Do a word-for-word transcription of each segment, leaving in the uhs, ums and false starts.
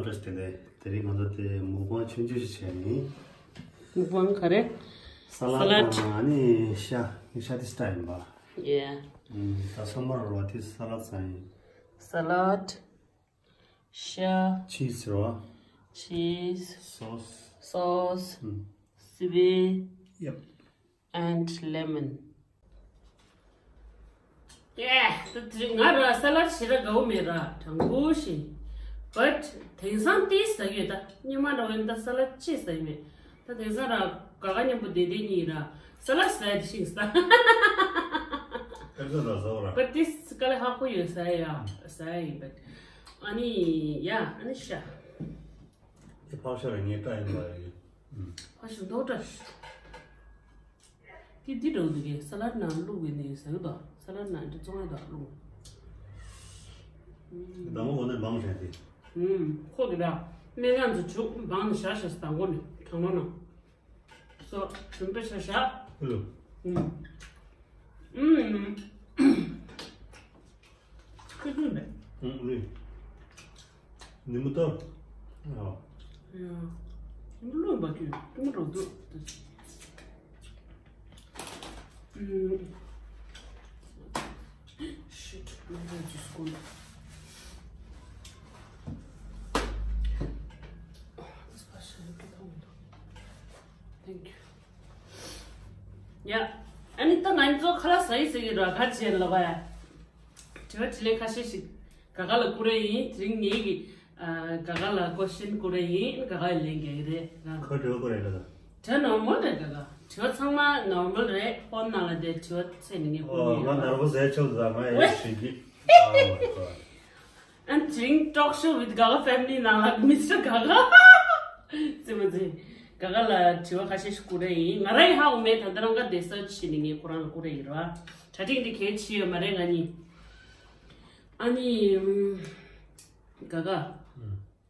བཀྲ་ཤིས་བདེ་ལེགས། དེ་རིང་ང་ཚོ་དེ་མུག་པང་ཆུང་ཆུང་ཞིག་བྱས་ནས། མུག་པང་ག་རེ། ས་ལད་ས་ལད། དང་ཨ་ནི་ཤ། ངས་ཤ་དེ་སྟ་ཡིན་པ། ཡེ། ཨུམ། ད་སོ་མ་རོ་བ་དེ་ས་ལད་ས་ཡིན། ས་ལད། ཤ། ཆིས་རོ། ཆིས། སོ་སི། སོ་སི། ཨུམ། སི་པན། ཡེབ། and lemon. Yeah, ད་དེ་ང་ར་ས་ལད་ཞེ་དྲག་དགའ་བོ་མེད་ར། དྲང་པོ་བཤད། But དེང་སང་ཏིས་ཟ་གི་ཡོད་ད། སྔོན་མ་འདྲ་བོ་ཡིན་ད་ས་ལད་ཅི་ཟ་ཡི་མེད། ད་དེང་སང་ར་ག་ག་མཉམ་པོ་བསྡད་བསྡད་གཉིས་ར་ས་ལད་ཟ་ཡི་དེ་ཤིང་ཟ། ཁ་ཚ་ར་ཟ་བ་ར། But ཏིས་དཀའ་ལས་ཁག་པོ་ཡོད་ཟ་ཡ། ཟ་ཡ་ཡིན། But ཨ་ནི་ཡ་ཨ་ནི་ཤ། དེ་ཕག་ཤ་ར་ངའི་སྟ་ཡིན་པ་རེད། ཕག་ཤ་མདོག་འདྲ། དེ་འདི་འདྲ་འདུག་གས། ས་ལད་ནང་བླུགས་པའི་ནི་ཟ་གི་དོ། ས་ལད་ནང་འདི་བཙོང་ཡ་དོ་བླུགས། ཟླ་བ་འོ་ནས་འབངས་བྱས་ཏེ། ཨུམ། ཁོ་གི་ར། སྨན་ཁང་དུ་བཅུག་འབངས་ནི་བཞག་བཞག་དང་པོ་ནི་གྲང་མོ་ནང་། སོ་བྱུང་པའི་ཤ་ཤ། ཨུ་ལུ། ཨུམ། ཨུམ། ཁོ་ཚོ་མེད། ཨུམ་ལུས། ནི་མོ་ཏོ། ཨ། ཡ། ནི་མོ་ལུས་པ་ཁྱོད་ཀྱི་མོ་འགྲོ་འདུག་ཨུམ། Shit, my God, just go. This person, look at home. Thank you. ཡ། ཨ་ནི་ད་ང་ཚོ་ཁ་ལག་ཟ་ཡི་ཟ་གི་ར་ག་བྱེད་ལ་བ་ཡ། དྲི་བ་དྲིས་ལན་ཁ་ཤས་ཤིག་ག་ག་ལ་བསྐུར་རེ་ཡིན། དེ་རིང་ངེད་ཀྱི་ཨ་ག་ག་ལ་ཀོ་ཤན་བསྐུར་རེ་ཡིན། ག་ག་ལ་ལན་རྒྱག་གི་རེད་ང་། ཁོ་དྲི་བ་བསྐུར་རེ་ལ་ད། དྲི་ནོར་མལ་རེད། ག་ག་དྲི་བ་ཚང་མ་ནོར་མལ་རེད། ཕོན་ནང་ལ་བསྡད་དྲི་བ་ཚད་ནས་ངས་ཨོ་བསྐུར་ཡོད། ང་ནར་བོ་ཟས་ཆོག་ཟ་མ་ཡེ་ཞིག་གི། Oh my God. And drink talk show with Gaga family ནང་ལ་Mister Gaga ཙི་མ་ཙི། ག་ག་ལ་དྲི་བ་ཁ་ཤས་ཤིག་བསྐུར་རེ་ཡིན། ང་རང་ཡི་ཧ་གོ་མེད། ད་ལྟ་རང་ག་དེ་སར་ཆི་ནི་ངས་ཁོ་རང་ལ་བསྐུར་རེ་ཡིན་ར། གྲ་སྒྲིག་འདི་གལ་ཆེ་ཡོད་མ་རེད་ང་གཉིས། ཨ་ནི་ཨུམ། ག་ག་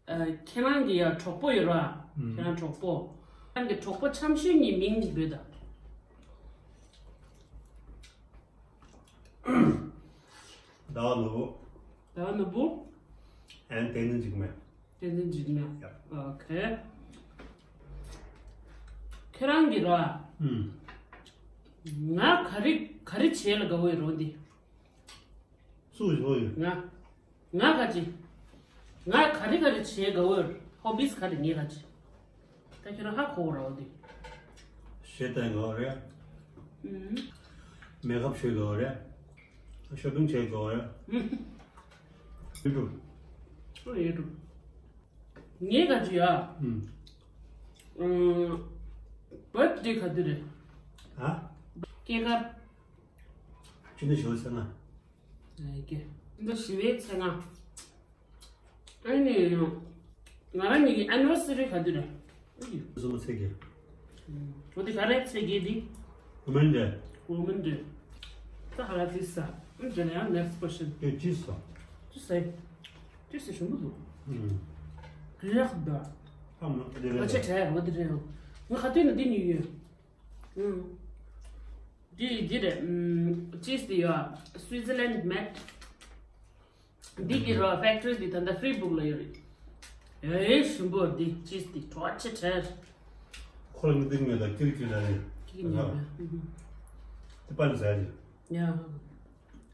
ཨ། ཁྱེད་རང་གི་ཡ་གྲོགས་པོ་ཡོད་ར། ཨུམ། ཁྱེད་རང་གྲོགས་པོ། ཁྱེད་རང་གི་གྲོགས་པོ་འཆམ་ཤོས་གཉིས་མིང་གཅིག་འབོད་ད། ཟླ་བ་ནོར་བུ། ཟླ་བ་ནོར་བུ། And བསྟན་འཛིན་འཇིགས་མེད། བསྟན་འཛིན་འཇིགས་མེད། Yep. Okay. ཁྱེད་རང་གི་ར། ཨུམ། ང་ག་རེ་ག་རེ་བྱེད་ལ་དགའ་བོ་ཡོད་རོ་འདི། སུ་ཡོད་ཡོད། ང་། ང་ག་ཅི། ང་ག་རེ་ག་རེ་བྱེད་དགའ་བོ་ཡོད། Hobbies ག་རེ་ངས་ག་ཅི། ད་ཁྱེད་རང་ཧ་གོ་ར་འོ་དེ། གཞས་བཏང་དགའ་བོ་རེད། ཨུམ། མེག་ཨབ་བྱེད་དགའ་བོ་རེད། ཤོ་པིང་བྱེད་དགའ་བོ་རེད། ཨུམ། ཡུ་ཊུབ། ཨོ་ཡུ་ཊུབ། ངས་ག་ཅི་ཡ། ཨུམ། ཨུམ། བར་ཐི་ཌེ་ག་དུས་རེད། ཧ། སྐྱེས་སྐར། ཕྱི་ཟླ་བཞི་པའི་ཚེས་ལྔ། ཨེ་ཀྱེ། ཕྱི་ཟླ་བཞི་པའི་ཚེས་ལྔ། ཨ་ནི། ང་རང་གཉིས་ཀྱི་ཨེ་ནི་ཝར་སི་རི་ག་དུས་རེད། ཨུ་ཡུ། སོ་མ་ཚེས་བརྒྱད། འོ་དེ་ག་རེ་ཚེས་བརྒྱད་དེ། Women Day། Women Day། ད་ཧ་ལ་ཅི་ཟ། ཨ་ནི་དེ་ནས་ཡང་next question། དེ་ཅི་ཟ། ཅི་ཟ། ཅི་ཟ་ཞིམ་པོ་འདུག་ཨུམ། གི་ཡག་འདུག་ཨ་མ་དེ་རེད། ཨ་ཆེ་ཁྲ་ཡག་པོ་དེ་རེད། ང་ག་དུས་ནས་འདི་ཉོས་ཡོད། ཨུམ། འདི་འདི་རེད། ཨུམ། ཅིས་དེ་ཡོད། Switzerland made། འདི་གི་རོ་factory འདི་ད་ལྟ་Freiburg ལ་ཡོད་རེད། ཨེ་ཞིམ་པོ། འདི་ཅིས་དེ་གྲོགས་ཆེ་ཁྲ། ཁོ་ལ་མི་འདི་ངོས་ལ་ཀིར་ཀིར་ལ་རེད། ཀིར་ཀིར་ལ་རེད། ཨུམ། དེ་པ་ལ་ཟ་རེད། ཡ།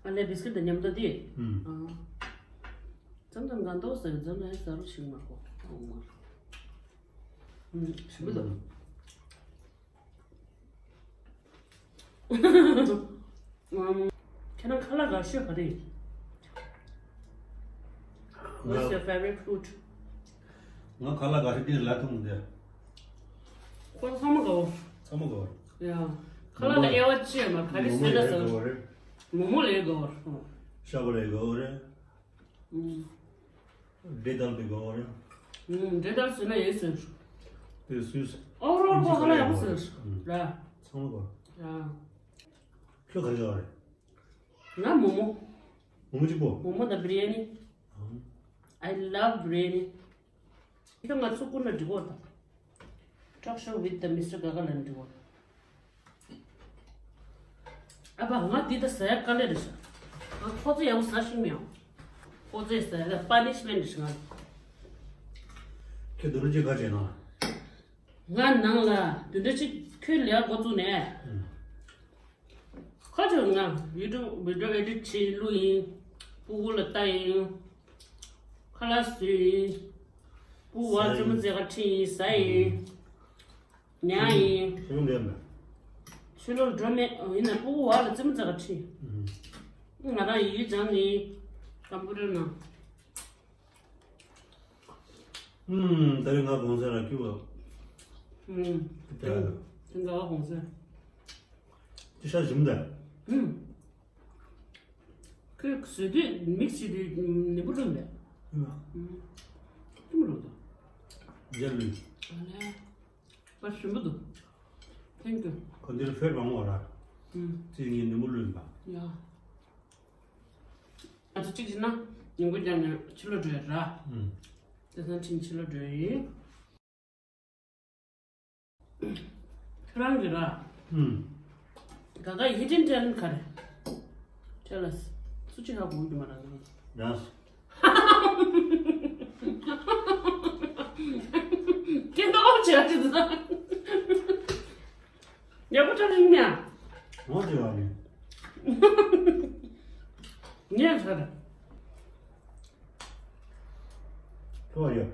ཨ་ལས་བིས་ཀིར་དང་མཉམ་དུ་དེ། ཨུམ། ཨ། ཙམ་ཙམ་གང་ཏོག་ཟེར་ཙམ་ལས་ཟ་རུ་ཞིག་མ་གོ། ཨུམ། ཞིམ་པོ་འདུག་ཨུམ། ཁྱེད་རང་ཁ་ལག་དགའ་ཤོས་ག་རེ། What's your favorite food? ང་ཁ་ལག་དགའ་ཤོས་འདི་ལ་ཐུང་འདི། ཁོ་ཚང་མ་དགའ་བོ། ཚང་མ་དགའ་བོ། ཡ། ཁ་ལག་ལ་དབྱེ་བ་ཕྱེ་མ་ག་རེ་ཟེར་ན་ཟེར། མོག་མོག་ལས་དགའ་བོ་རེད། མོག་མོག་ལས་དགའ་བོ་རེད། ཤ་བོ་ལས་དགའ་བོ་རེད། ཨུམ། འབྲས་དང་འབྲས་དགའ་བོ་རེད། ཨུམ། འབྲས་དང་ཟོས་ན་ཡིན་ཟེར། དེ་སུས། ཨོ་རོ་ཁོ་ཧ་ལ་ཡག་པོ་ཟེར། ཨུམ། ར། ཚང་མ་དགའ། ར། ཁྱོད་ག་རེ་དགའ་བོ་རེད། ང་མོག་མོག་མོག་མོག་གཅིག་པོ། མོག་མོག་དང་biryani། ཨང་། I love biryani། ཁྱོད་ང་ཚོ་ཀུན་ལ་འགྲིག་གོ་དང་། Talk show with the Mister Gaga ལ་འགྲིག་གོ། ཨ་ཕ་ང་འདི་ད་ཟ་ཡ་དཀའ་ལས་རེད་ཤག་ང་ཁོ་ཚོ་ཡག་པོ་ཟ་ཤེས་མི་ཡོང་། ཁོ་ཚོས་ཟ་ཡ་ད་punishment རེད་ཤག་ང་། ཁྱོད་བདུན་ཕྲག་གཅིག་ག་བྱས་ན། ང་ནང་ལ་བདུན་ཕྲག་གཅིག་ཁྱོད་ལས་འགོ་བཙུགས་ནས། ཁ་ཅིག་ང་ཡུ་ཊུབ་བི་ཌི་ཡོ་ཨེ་ཌིཊ་བྱེད་བླུགས་ཡིན། སྤུ་གུ་ལ་ལྟ་ཡིན། ཁ་ལག་བཟོས་ཡིན། སྤུ་གུ་བ་ཙེ་མོ་ཙེ་ག་ཁྲིད་ཡིན་ཟ་ཡིན། ཉལ་ཡིན། ཁྱོད་ལས་མེད། ཕྱི་ལོགས་འགྲོ་མེད་ཡིན་ན་སྤུ་གུ་བ་ལ་ཙེ་མོ་ཙེ་ག་ཁྲིད། ང་རང་ཡིག་སྦྱང་ནི་ཀམ་པུ་ཊར་ནང་། ཨུམ། ད་རེས་ང་གོང་ས་ལ་ཁྱུ་བ། ཨུམ། དེ་འདྲ་བ་གོང་ས། དེ་ཤ་ཞིམ་ད། ཨུམ། ཁོས་བཟོས་དུས་མིག་ཤེས་དུས་ནི་པུ་རུ་ལས། ཨུམ། ཨུམ། ལུག་ད། རྒྱ་ལུས། ཨ་ལས། པ་ཞིམ་པོ་འདུག Thank you། ཁོ་འདིར་ཕེབས་མང་བ་ར། ཨུམ། ཙི་ངའི་ནི་མུ་ལུས་པ། ཡ། ང་ཚོ་གཅིག་བྱས་ན་ཉིན་གུང་རྒྱབ་ནས་ཕྱི་ལོགས་འགྲོ་ཡ་ར། ཨུམ། དེ་སང་ཁྲིམས་ཕྱི་ལོགས་འགྲོ་ཡིན། ཁྱོད་རང་གི་ར། ཨུམ། ད་ལྟ་hidden talent ག་རེ། Tell us། སུ་གཅིག་ཧ་གོ་གི་མ་རེད། Dance། སྐད་འདོགས་བྱས་ཏེ་ད། ཡག་པོ་ཐོན་ཡིན་ཡ། ངོ་དེ་བ་ནི། ངས་ཧྲ་ར། ཁྱོད་ཡོད།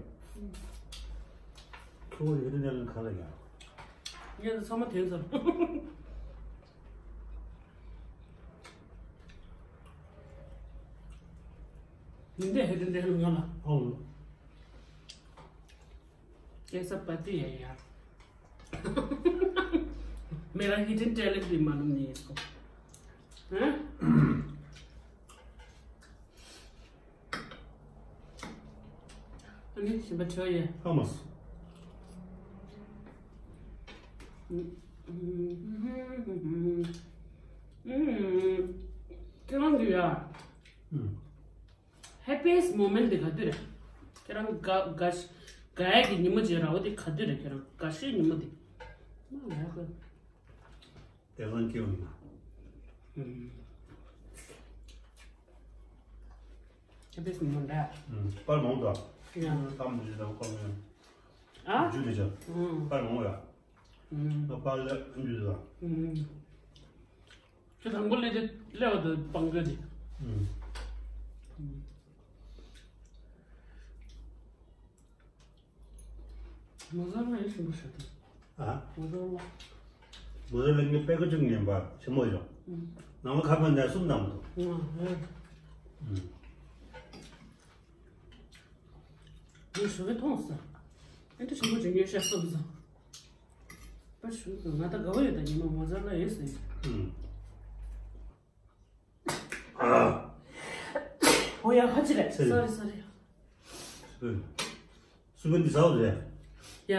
ཁྱོད་ཡོད་དེ་ནས་ཁ་ལ་ཡ། ངས་ཚང་མ་དེ་ཚོ། ཡིན་དེ་ཧེ་དེ་འདྲ་ང་ལ། ཨོ། कैसा पति है यार। मेरा hidden talent भी मालूम नहीं है इसको। हैं? अरे, बच्चों ये। How much? हम्म। क्यों दिया? हम्म। Happiest moment དེ་ག་དུས་རེད། ཁྱེད་རང་དགའ་དགའ་དགའ་ཡག་གི་ཉིན་མོ་ཅིག་ར་བ་དེ་ག་དུས་རེད། ཁྱེད་རང་དགའ་ཤོས་ཉིན་མོ་དེ། མ་ལ་ག་དེ་རང་སྐྱེ་བ་ཡིན་ན། ཨུམ། Happiest moment རེད། ཨུམ། པར་མང་དུ། ཡ། ཏམ་ཇི་དང་ཁོ་མིན། ཨ། ཇུ་དེ་ཅག་ཨུམ། པར་མང་ཡ། ཨུམ། ང་པར་ལ་ཨ་ཇུ་དེ་དང་། ཨུམ། ཁྱོད་དང་པོ་ལས་དེ་ལས་བ་དུ་སྤང་རྒྱུ་དེ། ཨུམ། ཨུམ། མོ་ཟོར་ལ་ཡོད་ཞིམ་པོ་ཞིག་འདུག་ཨ། མོ་ཟོར་ལ། མོ་ཟོར་ལ་ངས་པད་ཀ་བཅུ་ངན་པ་ཆེན་མོ་ཡོད། ཨུམ། ནང་ལ་ཁ་པར་ནས་གསུམ་བཏང་འདུག་ཨུམ། ཨུམ། ངས་ཞུ་གི་མཐོང་སོང་། ཨེ་འདྲ་ཞིམ་པོ་ཅིག་ཉོས་ཤག་བསམ་སོང་། པ་ཞུ་གི་ང་ད་དགའ་བོ་ཡོད་ད། ཉི་མ་མོ་ཟོར་ལ་ཡོད་ཟེར། ཨུམ། ཨོ་ཡ་ཧ་ཅི་རེད། སོ་རི་སོ་རི། སུ་པན། སུ་པན་འདི་ཟ་བ་རེད། ཡ།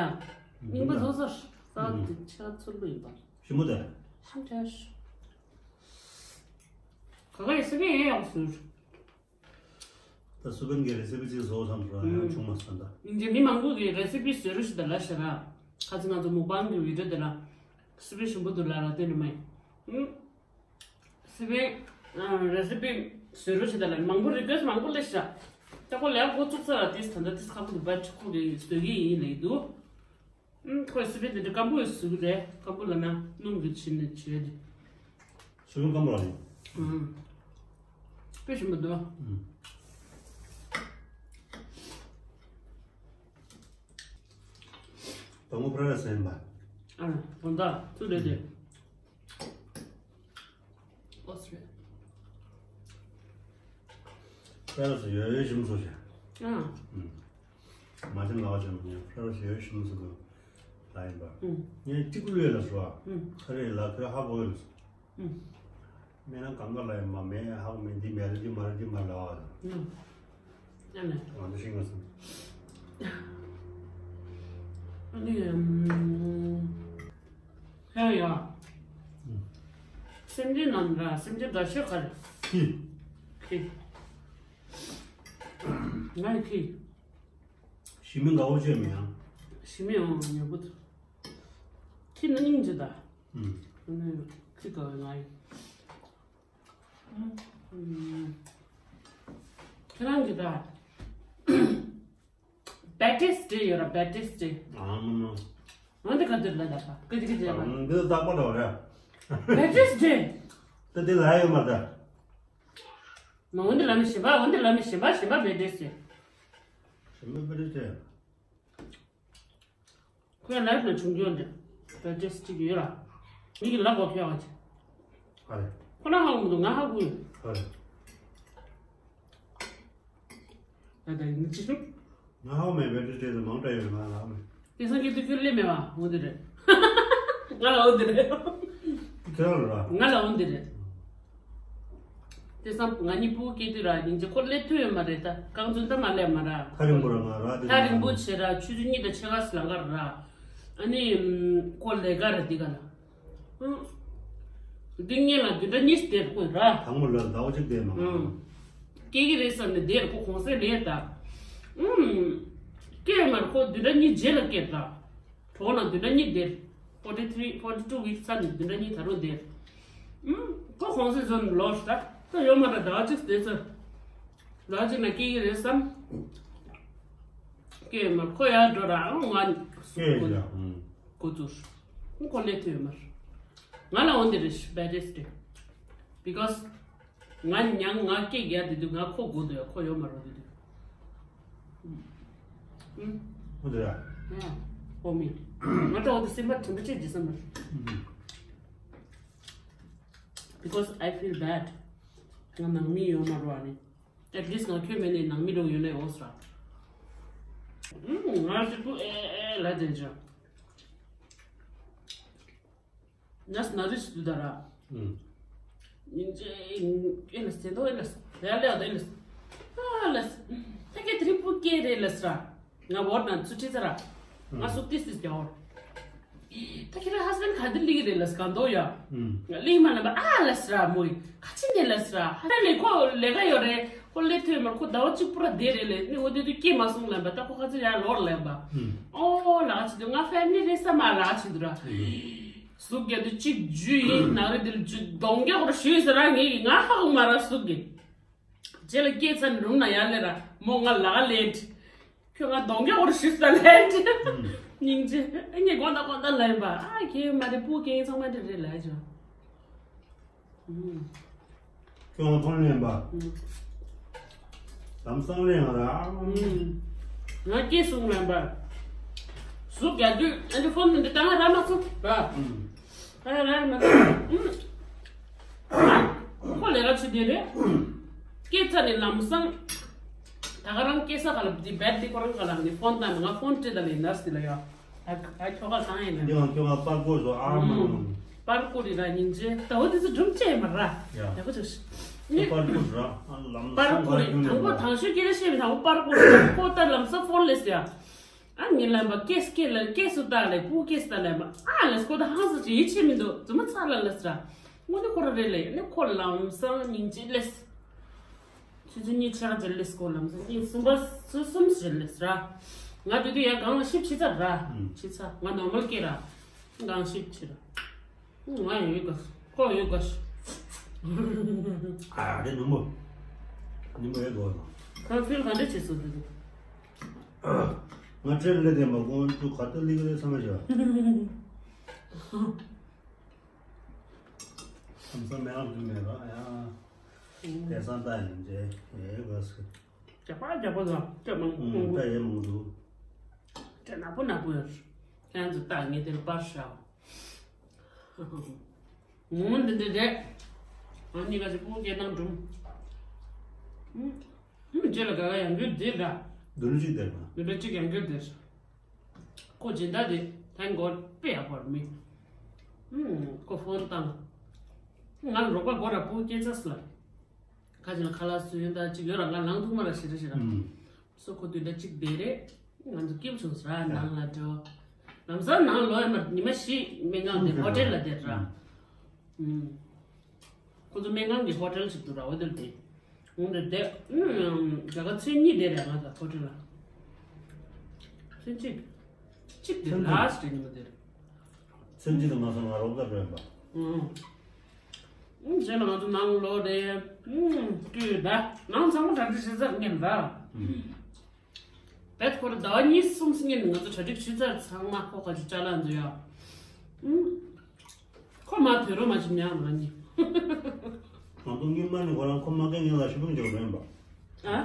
རྙིང་པ་བཟོ་ཟ། ཟ་དེ་ཆ་ཚུལ་པོ་ཡིན་པ། ཞིམ་པོ་དེ། ཞིམ་ཆ་ཞིག་ག་ག་ཡི་སི་པན་ཡང་ཡག་ཟེར། ད་སུ་པན་གྱི་རེ་སི་པི་ཅིག་བཟོ་བསམ་སོང་ཡང་བྱུང་མ་སོང་ད། འདི་མི་མང་པོ་གི་རེ་སི་པི་བཟོ་རོགས་ཞིག་ད་ལ་ཤ་ར། ཁ་ཚི་ང་ཚོ་མུག་པང་གི་བི་ཌིའོ་དེ་ལ། སི་པན་ཞིམ་པོ་འདུག་ལ་ར་དེ་ནི་མ་ཡིན། སི་པན། རེ་སི་པི་བཟོ་རོགས་བྱེད་ད་ལ་མང་པོ་རི་ཀུ་ཨེ་སི་མང་པོ་སླེབས་ཤག་ད་ཁོ་ལས་འགོ་བཙུགས་ས་ལ་ཏིས་ད་ལྟ་ཏིས་ཁ་པོ་འདུག་པ་ཁོ་གི་བཟོ་གི་ཡིན་ལེ་འདུག་ཁོས་སི་པན་དེ་འདྲ་སྐམ་པོ་ཡོད་བཟོ་གི་རེད། སྐམ་པོ་ལ་ན་སྣུམ་གི་ཕྱིན་ནས་བྱས་ཏེ། སི་པན་སྐམ་པོ་ལ་ཡིན། དཔེ་ཞིམ་པོ་འདུག་དང་པོ་ཕ་ར་སེན་པ། ཨ་དགོང་དག་ཚུར་རེད་དེ། ཨོ་སི་རེད། ཕ་ར་སེ་ཡོད་ཡོད་ཞིམ་སོ་ཞེ། ཨ། མ་ཅན་ལག་ཅན་མ་ཉན་ཕ་ར་སེ་ཡོད་ཞིམ་སོ་གི་ལ་ཡིན་པ། ངས་གཅིག་པུ་ལུས་ལ་སོ། ཁ་རེ་ལ་ཁ་ཧ་གོ་ཡོད་སོ། མེད་ན་གང་ག་ལ་ཡང་མ་མེད་ཧ་གོ་མེད། འདི་མེད་རེད། འདི་མ་རེད། འདི་མ་རེད་ལ་བ་དང་། ཨ་ནི་ང་ཚོ་ཤིང་ག་སོང་། ཨ་ནི་ཧ་ཡ། སེམས་ཅན་ནམ་ར་སེམས་ཅན་དགའ་ཤོས་ག་རེ། ཁྱི། ཁྱི། ང་ཡི་ཁྱི། ཞི་མི་དགའ་བོ་བྱས་མི་ཡང་། ཞི་མི་ཡང་ཉོ་གི་འདུག་ཁྱི་ནི་སྙིང་རྗེ་ད། ཁྱི་དགའ་བའི་ང་ཡིན། ཁྱེད་རང་གིས་ད། Baptist Day ཡོད་ར། Baptist Day། ཨ་མ་མ། འོན་ཏེ་ག་དུས་ལ་ད་པ་ག་དུས་ག་དུས་ལ། འདི་ལྟག་པ་འདྲ་བ་རེད། Baptist Day། ད་དེ་ལ་ཡོད་མ་ད། མ་འོན་ཏེ་ལ་མི་ཞིམ་པ། འོན་ཏེ་ལ་མི་ཞིམ་པ། ཞིམ་པ་Baptist Day། ཞིམ་པ་Baptist Day། ཁོའི་ལའིབ་ལ་བྱུང་རྒྱུ་འདྲ། བོད་ཏོག་ཙམ་ཅིག་ཡོད་ལ། མི་གི་ལ་གོ་ཁྱོད་ཨ་ཅེ། ཧ་རེ། ཁོ་ན་ཧ་གོ་མི་འདུག་ང་ཧ་གོ་ཡོད། ཧ་རེ། ད་ད་ཡིན་ཅི་ཞུ། ང་ཧ་གོ་མེད་པའི་ཏོག་ཙམ་མང་དྲགས་ཡོད། ང་ལ་ཧ་གོ་མེད། དེང་སང་གི་དུས་ཁྱོད་སླེབས་མེད་པ་འོ་དེ་རེད། ང་ལ་འོ་དེ་རེད། ཁྱོད་ལ་ར། ང་ལ་འོ་དེ་རེད། དེ་སང་ང་གཉིས་ཕྲུ་གུ་སྐྱེས་དུས་ར་སྙིང་རྗེ། ཁོ་སླེབས་ཐུབ་ཡོད་མ་རེད། ད་རྐང་བཙུན་ད་མ་སླེབས་མ་ར། ཐག་རིང་པོ་ར། ང་ར་དེ་ཐག་རིང་པོ་བྱེད་ར། ཆུ་ཚོད་གཉིས་དང་ཕྱེད་ཀ་ལམ་ཁ་ར། ཨ་ནི་ཁོ་ལས་ཀ་ར་འདི་ག་ལ། ཨང་། འདི་ངེད་ལ་བདུན་ཕྲག་གཉིས་བསྡད་དགོས་ར། དང་པོ་ལ་ཟླ་བ་གཅིག་བསྡད་མ། ཨང་། སྐྱེ་གི་རེད་བསམ་ནས་བསྡད་ར། ཁོ་གུང་སེང་ལས་ད། ཨང་། སྐྱེ་མར་ཁོ་བདུན་ཕྲག་གཉིས་རྗེས་ལ་སྐྱེས་ད། གྲོགས་ལ་བདུན་ཕྲག་གཉིས་བསྡད། forty three forty two weeks ཚར་ནས་བདུན་ཕྲག་གཉིས་ད་རུང་བསྡད། ཨུམ། ཁོ་གུང་སེང་བཟོ་ནས་ལོག་ད། ད་ཡོད་མ་རེད། ཟླ་བ་གཅིག་བསྡད་ཚར། ཟླ་བ་གཅིག་ནང་སྐྱེ་གི་རེད་བསམ། སྐྱེ་མ་ཁོ་ཡར་འགྲོ་ར། ཨང་། ང་སྐྱེ་ཡ། ཨུམ། འགོ་བཙུགས། ཁོ་སླེབས་ཐུབ་ཡོད་མ་རེད། ང་ལ་འོ་འདི་རེད། Baptist Day། Because ང་མྱང་ང་སྐད་རྒྱག་དེ་དུས་ང་ཁོ་དགོས་འདུག་ཡ། ཁོ་ཡོད་མ་རེད་དེ་དུས། ཨུམ། འོ་དེ་ར། ཨ། ཨོ་མི། ང་ད་འོ་དེ་སེམས་པ་དྲན་པ་ཆེ་ཇི་སེམས་པ། Because I feel bad. ང་ནང་མི་ཡོད་མ་རེད་བ་ནི། At least ང་ཁྱོད་མེད་ནས་ནང་མི་རང་ཡོད་ན་འོ་ས་ར། ཨུམ། ང་ཞིག་པུ་ཨེ་ཨེ་ལ་དེ་འཇོག་ནས་ན་རིས་དུ་ད་ར། ཨུམ། ཉིན་ཅེ་ཨེ་ལས་ཚེ་དོ་ཨེ་ལས། ཡ་ལས་ཨ་དོ་ཨེ་ལས། ཨ་ལས། ད་ཀེ་དྲི་པུ་ཀེ་རེ་ལས་ར། ང་བོར་ན་ཚུ་ཁྲི་ཚ་ར། ང་སུག་ཏིས་ཏིས་རྒྱ་བོར། ད་ཁྱེད་རང་ཧས་བན་ག་དི་ལིག་རེ་ལས་ག་འདོ་ཡ། ཨུམ། ལིག་མ་ལ་བ་ཨ་ལས་ར་མོ་ཡི་ཁ་ཆི་ནེ་ལས་ར། ཧ་ལས་ཁོ་ལས་ཀ་ཡོད་རེད། ཁོ་ལས་ཐོས་མར་ཁོ་ཟླ་བ་གཅིག་པུ་ར་བསྡད་རེད་ལས། ནི་འོ་དེ་དུས་སྐྱེས་མ་སོང་ལབ་པ། ད་ཁོ་ཁ་ཚ་ཡར་ལོག་ལབ་པ། ཨུམ། ཨོ་ལག་ཆི་དུ་ང་ཕེ་མི་ལི་རེད་ས་མ་ལག་ཆི་དུ་ར། ཟུག་རྒྱ་དུ་གཅིག་འཇུ་ཡིན་ན་རེ་དེ་ལ་འཇུ་གདོང་རྒྱ་ཁོ་ར་ཞུས་ཟེར་ར། ངེད་ཀྱི་ང་ཧ་གོ་མ་ར་ཟུག་གི། རྗེས་ལ་སྐྱེས་ཚར་ནས་རུམ་ན་ཡར་ལེ་ར་མོ་ང་ལག་ལེན། ཁྱོད་ང་གདོང་རྒྱ་ཁོ་ར་ཞུས་ཟེར་ལེན། སྙིང་རྗེ། ཨ་ངས་དགོང་དག་དགོང་དག་ལབ་ཡིན་པ། ཨ་ཁྱེད་མ་རེད། ཕྲུ་གུ་སྐྱེ་ཚང་མ་འདི་རེད་ལབ་ཡ་ཅོ། ཁྱོད་ང་ཕོན་ལེན་པ། ལམ་སང་ལེན་ང་ར། ང་སྐྱེས་སོང་ལབ་པ། ཟུག་རྒྱག་དུས་ཨ་འདི་ཕོན་འདི་ད་ང་ར་མ་ཚུགས་པ། ཨ་ར་མ་ཚུགས། ཁོ་ལས་ཀ་ཆུ་དེ་རེད། སྐྱེས་ཚར་ནས་ལམ་སང་། ད་ག་རང་སྐྱེས་ས་ག་ལ་འདི་བེད་འདི་ཁོ་རང་ག་ལ་ནི་ཕོན་བཏང་ནས་ང་ཕོན་སྤྲད་ད་ལས་ནར་སི་ལ་ཡ། ཨ་ཨ་ཁྱོ་ག་བཏང་ཡིན་ན། འདི་ང་ཁྱོ་ག་པར་བརྐོས་སོ་ཨ་མ། པར་བརྐོས་རེད་ད་སྙིང་རྗེ། ད་འོ་དེ་ཚོ་སྒྲུང་བཅད་མ་ར། ཡ། ཡག་པོ་བྱུང་། ནི་པར་བརྐོས་ར། ཨ་ལམ་པར་བརྐོས་རེད། དང་པོ་དང་ཤོས་སྐྱེས་ར་བཤད་མི་དང་པོ་པར་བརྐོས་རེད། ཁོ་ད་ལམ་སང་ཕོན་ལས་ཡ། ཨ་ངས་ལབ་པ་ཀེས་ཀེ་ལ་ཀེས་སུ་ད་ལས་པུ་ཀེས་ད་ལབ་པ། ཨ་ལས་ཁོ་ད་ཧང་སང་ཅི་ཡིད་ཆེས་མི་འདུག་རྫུན་མ་ཚ་ལ་ལས་ར། དངོས་གནས་ཁོ་ར་རེད་ལས། ནི་ཁོ་ལམ་སང་སྙིང་རྗེ་ལས། ཆུ་ཚོད་གཉིས་ཆ་རྗེས་ལས་སྐོར་ལམ་སང་གཉིས་གསུམ་པ་ཆུ་གསུམ་ཞིག་ལས་ར། ང་དེ་དུས་ཡང་གང་ལ་ཤིབ་ཕྱི་ཚ་ར། ཕྱི་ཚ་ང་ནོར་མལ་སྐྱེ་ར། གང་ཤིབ་ཕྱི་ར། ང་ཡོད་ག་ཁོ་ཡོད་ག་ཨ་རེ་ནུ་མོ། ནུ་མོ་ཡོད་གོ། ཁང་ཚུལ་ག་འདྲ་བྱེད་སོང་དེ་དུས། ང་ཁྲེལ་ལེ་དེ་མ་གོང་དུ་ག་ཏུ་ལི་ག་ལེ་ས་མ་བྱ། ཁམས་སངས་མེད་ཨང་དུ་མེད་ར་ཡ། དེ་སང་ད་ཡིན་ཏེ་ཡེ་ག་སི། རྒྱག་པ་རྒྱག་པ་ཟ་སྐྱོ་མང་པོ་ད་ཡེ་མང་དུ། དེ་ནག་པོ་ནག་པོ་ཡོད། ཁྱེད་ཚོ་ད་ངས་དེར་པར་ཤའོ། ངོ་འདི་འདྲ་རེད། ང་གཉིས་ཀ་ཅིག་ཕྲུ་གུ་སྐྱེ་སྟངས་སྒྲུང་། ཨུམ། ཨུམ། རྗེས་ལ་ག་ག་ཡང་འགྱུར་འདི་འདྲ། འདི་འདྲ་གཅིག་དེར་ན། འདི་འདྲ་གཅིག་ཡང་འགྱུར་འདིར། ཁོ་སྦྱིན་བདག་དེ་ཐན་གོར་དཔེ་ཡག་པོར་མི། ཨུམ། ཁོ་ཕོན་བཏང་། ང་ལ་རོགས་པ་དགོས་ར་ཕྲུ་གུ་སྐྱེ་ཚར་སོང་ལ། ཁ་ཅིག་ལ་ཁ་ལག་སུ་ཡོན་ད་ཅིག་ཡོད་ར་ང་ལང་ཐུག་མ་ར་ཞེ་ར་ཞེ་ར། སོ་ཁོ་དུས་འདྲ་གཅིག་བསྡད་རེད། ང་ཚོ་སྐྱིད་པོ་བྱུང་ཟེར་ར་ནང་ལ་འགྲོ། ལམ་སང་ནང་ལོག་ཡ་མར་ཉི་མ་བཞི་སྨན་ཁང་དེ་ཧོ་ཊེལ་ལ་བསྡད་ར། ཁོ་ཚོ་སྨན་ཁང་གི་ཧོ་ཊེལ་ཞིག་འདུག་ར་འོ་དེར་བསྡད། འོ་དེར་བསྡད། ད་ག་ཚོད་གཉིས་བསྡད་རེད་ང་ཚོ་ཧོ་ཊེལ་ལ། ཚོད་གཅིག་གཅིག་བསྡད་ལ་སི་ཊི་ཉི་མ་དེར། ཚོད་གཅིག་དུ་མ་སོང་ང་རོགས་ད་བྲོས་པ། ཨུམ། ཨུམ། རྗེས་ལ་ང་ཚོ་ནང་ལོག་རེད། ཨུམ། བཀྲུས་ད། ནང་ཚང་མ་གྲ་སྒྲིག་བྱེད་ཚར་ངེས་ད། ཨུམ། བེད་ཁོ་ར་ཟླ་བ་གཉིས་གསུམ་སྔོན་ནས་ང་ཚོ་གྲ་སྒྲིག་ཞུས་ཚར་ཚང་མ་ཁོ་ཁ་ཅིག་ཅ་ལག་འཛུལ་ཡ། ཨུམ། ཁོ་མ་དུས་རོ་མ་ཅིག་ཉག་མ་ནི། ང་ཚོ་རྙིང་མ་ནི་ཁོ་རང་ཁོ་མ་སྐད་ངན་ལ་ཤི་བུན་འཇོག་རེད་པ། ཨ།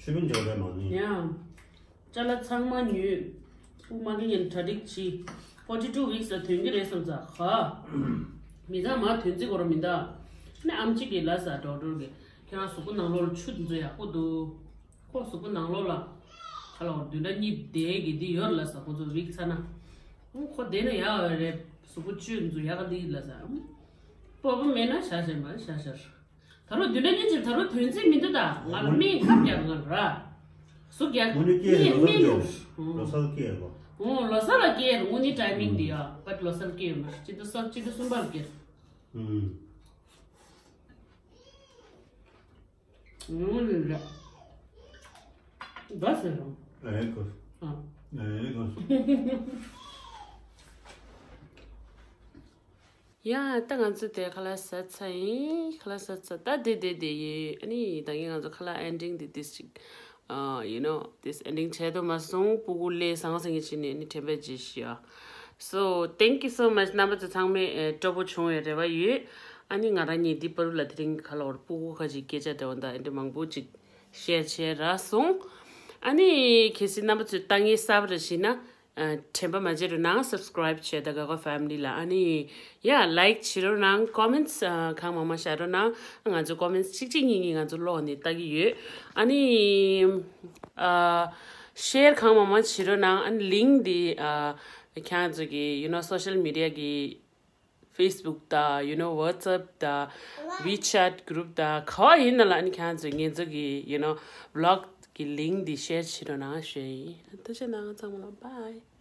ཤི་བུན་འཇོག་རེད་མ་ནི། ཡ། ཅ་ལག་ཚང་མ་ཉོས། ཁོ་མ་སྐད་ངན་གྲ་སྒྲིག་བྱས། forty two weeks ལ་ཐོན་གྱི་རེད་བསམ་ཚ་ཁ། མི་ཚང་མ་ཐོན་རྩིས་གོ་ར་མི་འདའ། ནི་ཨམ་ཆི་གི་ལ་ས་ཌོག་ཊར་གི་ཁྱེད་རང་གཟུགས་པོ་ནང་ལོགས་ལ་ཆུ་འདི་ཚོ་ཡག་པོ་འདུག་ཁོ་གཟུགས་པོ་ནང་ལོགས་ལ། ཁ་ལ་བདུན་ཕྲག་གཉིས་བསྡད་ཀྱི་འདི་ཡོད་ལ་ས་ཁོ་ཚོ་ཝིག་ཚ་ན། ཨུམ། ཁོ་བསྡད་ན་ཡག་རེད། གཟུགས་པོ་བཅོས་འཛུགས་ཡག་འདི་ལ་ས། ཨུམ། སྤོབས་པ་མེད་ན་བཞག་བཞག་མ་བཞག་བཞག་ད་རུང་བདུན་ཕྲག་གཉིས་ཅིག་ད་རུང་ཐོན་རྩིས་མི་འདུག་ད་ང་ལ་སྨན་ཁབ་རྒྱག་ང་ལ་ར། གཟུགས་རྒྱག་དངོས་གནས་སྐྱེས་ངས་ལོ་སར་སྨན་སྐྱེས་ཡོད། ལོ་སར་སྐྱེས་ཡོད་པ། ཨུམ། ལོ་སར་ལ་སྐྱེས་དངོས་གནས་ཊའི་མིང་འདི་ཡ་བཊ་ལོ་སར་སྐྱེས་ཡོད་མ་རེད། སྤྱི་ཟླ་གསུམ་སྤྱི་ཟླ་གསུམ་པར་སྐྱེས། ཨུམ། ངོ་ནས་རེད། འདྲ་ཟེར་རོ། ཨེ་གོ། ཨ། ཨེ་གོ། ཡ། ད་ང་ཚོ་དེ་ཁ་ལག་ཟ་ཚར་ཡིན། ཁ་ལག་ཟ་ཚར། ད་དེ་དེ་དེ་ཡིན། ཨ་ནི་ད་གིན་ང་ཚོ་ཁ་ལག་ཨེན་ཌིང་དེ་དེ་ཅིག་ཨ། you know this ending བྱས་དོ་མ་སོང་། སྤུ་གུ་ལས་ཟང་ཟིང་གི་ཕྱིན་ནས་ནི་དྲན་པའི་རྗེས་ཤི་ཨ། so thank you so much རྣམ་པ་ཚོ་ཚང་མས་ཨེ་སྤྲོ་པོ་བྱུང་བའི་རེ་བ་ཡོད། ཨ་ནི་ང་རང་གཉིས་འདི་པ་རུ་ལ་དེ་རིང་གི་ཁ་ལོར་སྤུ་གུ་ཁ་ཅིག་སྐད་ཆ་འདྲ་བོ་འདྲ་ཨེ་འདྲ་མང་པོ་ཅིག་ཤེར་བྱས་རག་སོང་། ཨ་ནི་གལ་སྲིད་རྣམ་པ་ཚོས་ལྟ་ངན་གསར་པ་རེ་ཞིག་ན། ཨ། དྲན་པ་མ་བརྗེད་རོགས་གནང་། སབ་སི་ཀ་རའིབ་བྱས་དང་ག་ག་ཕེ་མི་ལི་ལ། ཨ་ནི་ཡ་ལའིག་བྱེད་རོགས་གནང་། ཀོ་མེན་ཊི་ཨ་གང་མང་མང་བཞག་རོགས་གནང་། ང་ཚོ་ཀོ་མེན་ཊི་གཅིག་གཅིག་གཉིས་གཉིས་ང་ཚོ་ཀློག་ནས་ལྟ་གི་ཡོད། ཨ་ནི་ཨ་ཤེར་གང་མང་མང་བྱེད་རོགས་གནང་། ཨ་ནི་ལིང་ཀི་འདི་ཨ་ཁྱེད་ཚོ་གི་you know social media གི་ཕེ་སི་བུག་དང་you know ཝ་ཊི་སི་ཨེབ་དང་ཝི་ཆེ་ཊི་གུ་རུབ་དང་ག་བ་ཡིན་ན་ལ། ཨ་ནི་ཁྱེད་ཚོ་ངེད་ཚོ་གི་you know བི་ལོག་གི་ལིང་ཀི་འདི་ཤེར་བྱེད་རོགས་གནང་ཞུ་ཡིན། ཐུགས་རྗེ་གནང་ཚང་མ་ལ། བྷའི།